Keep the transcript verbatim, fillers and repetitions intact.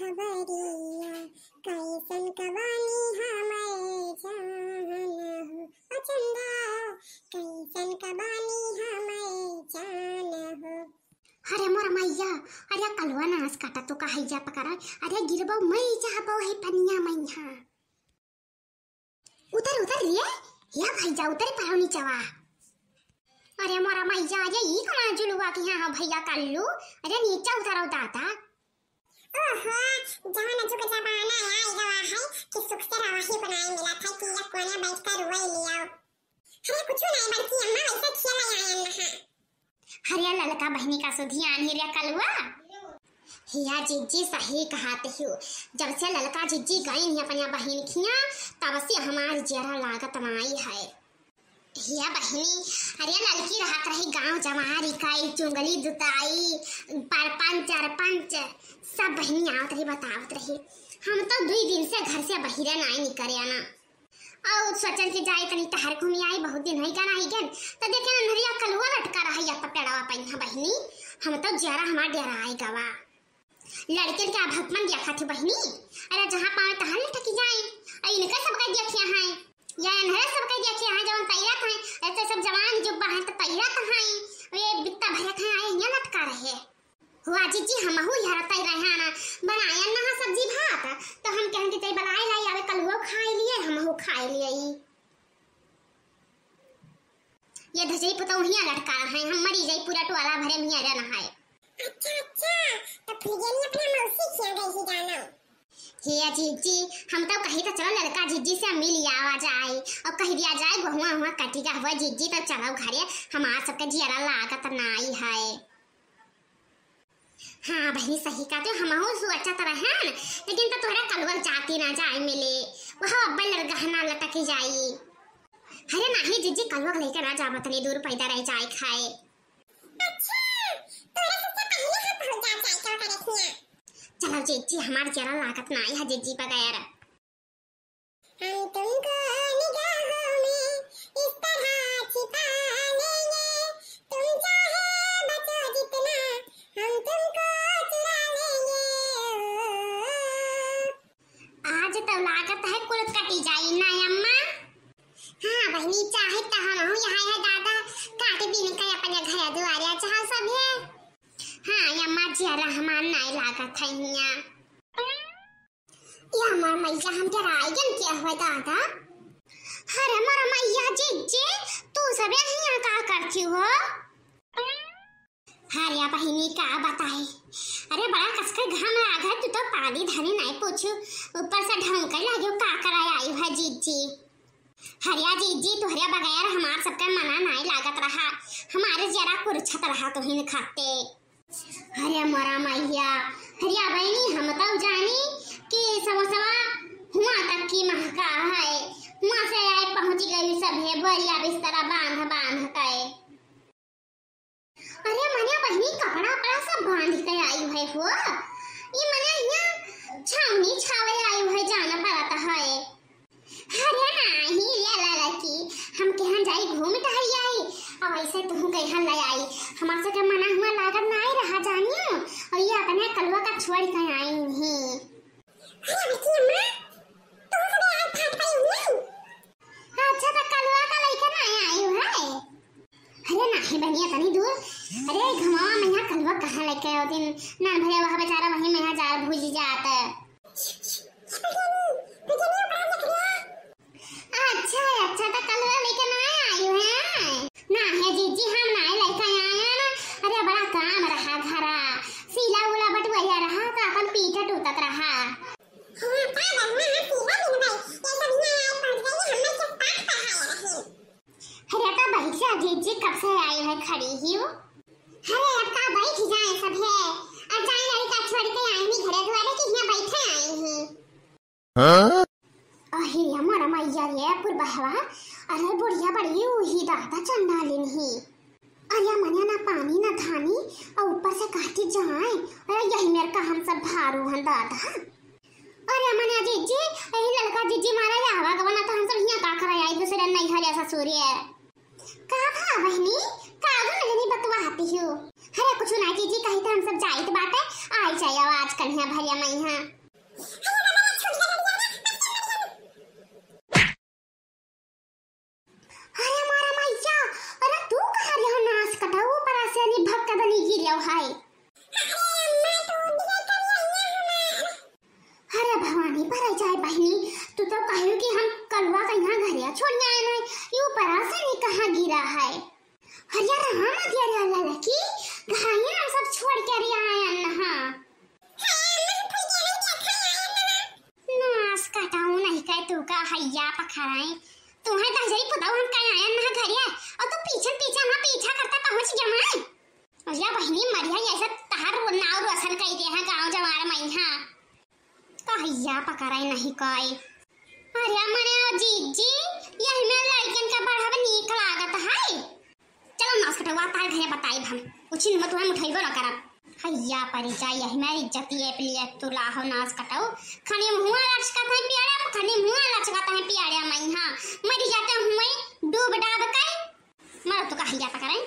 खबरिया कैसन कबानी हमर जान हो, ओ चंदा, कैसन कबानी हमर जान हो। अरे मोर मैया, अरे कलुआ नास काटा तो कहै जा पकड़ा, अरे गिरबो मई जाबो है पनिया मैया। उतर, उतर रे, या भैया, उतर पारो नीचवा। अरे मोरा मैया, अरे ई कौन जुलुआ के यहाँ भैया कल्लू? अरे नीचे उतरो दादा। ओहो, जहाँ नजुक जमाना आइ गवा है कि सुख से रवाही बनाए मिला था कि या कोने बैठ कर रोए लियो। अरे कुछ नहीं बल्कि अम्मा वैसे खेल आया नहा। अरे ललका बहिनी का सुधियान ही रे कलुआ। हिया जिज्जी सही कहत हियो, जब से ललका जिज्जी गई ही अपने बहिन खिया, तब से हमार जियरा लागत नाई है। हिया बहिनी, अरे ललकी रहत रही गाँव जमारी काई, चुंगली दुताई, परपंच अरपंच, सब बहिनी आवत रही बतावत रही। हम तो दुई दिन से घर से बहिरे नाई निकरे ना। और सोचन कि जाए तनी टहर घूमी आई, बहुत दिन होई का नाही गेन। त देखे ना नरिया कलुआ लटका रहा या त पेड़वा पइहा बहिनी, हम तो जियरा हमार डेराए गवा। लड़कन के अभगमन देखा थे बहिनी, अरे जहाँ पावे तहाँ लटकी जाए। अरे इनका सबका देखिया है, या इन्हरे सबका देखिया है जवन तैरत है, ऐसे सब जवान जुब्बा है तो तैरत है, ये बित्ता भरत है, आए यहाँ लटका रहे। हुआ जिज्जी, हमहू यहाँ तैर रहे ना, बनाया ना सब्जी भात, तो हम कहन कि तई बनाए लाई, आवे कलुओ खाए लिए, हमहू खाए लिए। ये धजई पुतौ हियाँ लटका रहे, हम मरी जाई, पूरा टोला भरे में हियाँ रहना है। अच्छा, अच्छा, तो फुलगेनी अपना मौसी खिया गई ही जानो। हे जिज्जी, हम तो कही तो चलो ललका जिज्जी से मिल आवा जाए और कह दिया जाए, गोहुआ हुआ कटी का हुआ जिज्जी, तो चलो घरे, हमार सबके जियरा लागत नाई है। हाँ बहिनी, सही कहते हो, हमहू सोचत रहन, लेकिन तो तोहरा कलुआ जाती ना जाए मिले, वह अब्बल गहना लटक जाई। अरे नाही जिज्जी, कलुआ लेके ना जाब, तनी दूर पैदा रह जाए खाए। अच्छा, तोहरा सबसे पहले हम पहुंच जाब जाए का करे खिया। चलो जिज्जी, हमार जरा लागत ना आई है जिज्जी बगैर। हम तुमको निगाहों में इस तरह छिपा लेंगे, तुम चाहे बचो जितना, हम तुमको चुरा लेंगे। आज तो लागत है कुल कटी जाई ना अम्मा। हाँ बहिनी, चाहे तो हम हूँ यहाँ है दादा, काट बीन के अपने घर दुआरे चाहे सब है। हाँ अम्मा जी, रहमान नाई लागत है हियाँ। या हमार मैया, हम डराई गन क्या हुआ दादा? अरे मोर मैया जिज्जी, तू सब यहाँ का करती हो? अरे बहिनी का बताई, अरे बड़ा कसकर घाम लाग है, तू तो पानी धनी नहीं पूछू, ऊपर से ढंग के लाग्यो का कराए आई है जिज्जी। हरिया जिज्जी, तोहरे बगैर हमार सबके मना नहीं लागत रहा, हमारे जरा कुरछत रहा तुहिन खाते। अरे मोरा मैया, अरे बहिनी, हम तो जानी कि समोसवा हुआ तक की महका है, हुआ से आए पहुँच गई सब है बोरिया बिस्तरा बांध बांध के। अरे मने बहिनी, कपड़ा उपड़ा सब बांध के आई है हो, ये मने यहाँ छावनी छावे आई है, जाना पड़ता है। अरे नाही रे ललकी, हम केहन जाई घूम टहरी आई, अब ऐसे तुहू केहन ले आई, हमार से के मना हुआ लागत नाही रहा जानियो, और ये अपने कलुआ का छोड़ के आई ही। अरे बच्ची अम्मा, तुहू सब आज फाट पाई हुई? अच्छा, तो कलुआ का लइका ना आई है? अरे नाही बनिया तनी दूर, अरे घमावा में यहाँ कलुआ कहाँ लेके आओ दिन, ना भैया वह बेचारा वहीं में यहाँ जा भूज जाता है। अच्छा, अच्छा, तो कलुआ लेके ना आयु है? ना है जीजी, हम ना लेके आए हैं ना। अरे बड़ा काम रहा घरा, सीला उला बटुआ रहा तो अपन पीटत उतत रहा। हाँ, का करना है सीला दिन भाई, ये सब यहाँ आए पहुँच गई, हमें सब पाठ पढ़ाया रही। अरे तो बैठ जा जीजी, कब से आए है खड़ी ही हो। अरे अब का बैठ जाए सब है, अब जाए लड़का छोड़ के आए नहीं घरे दुआरे कि यहाँ बैठे आए ही। हाँ? अरे हमारा मैया रे पुरबहवा, अरे बुढ़िया बड़ी उही दादा चंडालिन ही। अरे मनिया ना पानी ना धानी, और ऊपर से काटी जाए, अरे यही मेर का हम सब भारू हन दादा। अरे मनिया जीजी, यही ललका जीजी मारा या हवा गवा ना तो हम सब हियाँ का करा आई दूसरे नैहर या ससुरे। का भा बहिनी, का गो नगनी बतवा हती हो? अरे कुछ ना जीजी, कही तो हम सब जाइत बाटे, आई जाए आज कन्हैया भैया मइहाँ। अरे मोरा मइया, अरे तू कहाँ रहो नास कटाऊ, ऊपर से नी भक्का बनी गिरियो है। अरे भवानी पर जाए बहिनी, तू तो कहो कि हम कलुआ का यहाँ घरे छोड़ आए नहीं, यू ऊपर से नी कहाँ गिरा है। अरे राम, अरे अरे अल्लाह लकी, घाइया हम सब छोड़ के अरे आए न, हाँ। नास कटाऊ नहीं कहे तू का हैया पकड़ाए। तू है दहजरी पुताऊ, हम कहे आए न घरे, और तू पीछे पीछे ना पीछा करता पहुँच गया है। अरे बहिनी मरिया, ये सब तहार नाव रोशन कई दे हैं गाँव जवार मइहाँ। कहिया पकड़ाई नहीं कई। अरे मने जीजी, यही में लड़कन का बढ़ावा नीक लागत है। चलो नास कटवा, तार घरे बताई हम। उछिन मत, तुहें उठैबो न करब। हैया परी जाई, यही में इज्जत ये लिए तुला हो नास कटाऊ। खने मुँह लचकत है पियाड़ा, खने मुँह लचकत है पियाड़ा मइहाँ। मरी जाते हुए डूब डाब कर। मरो तो कहिया पकड़ाई।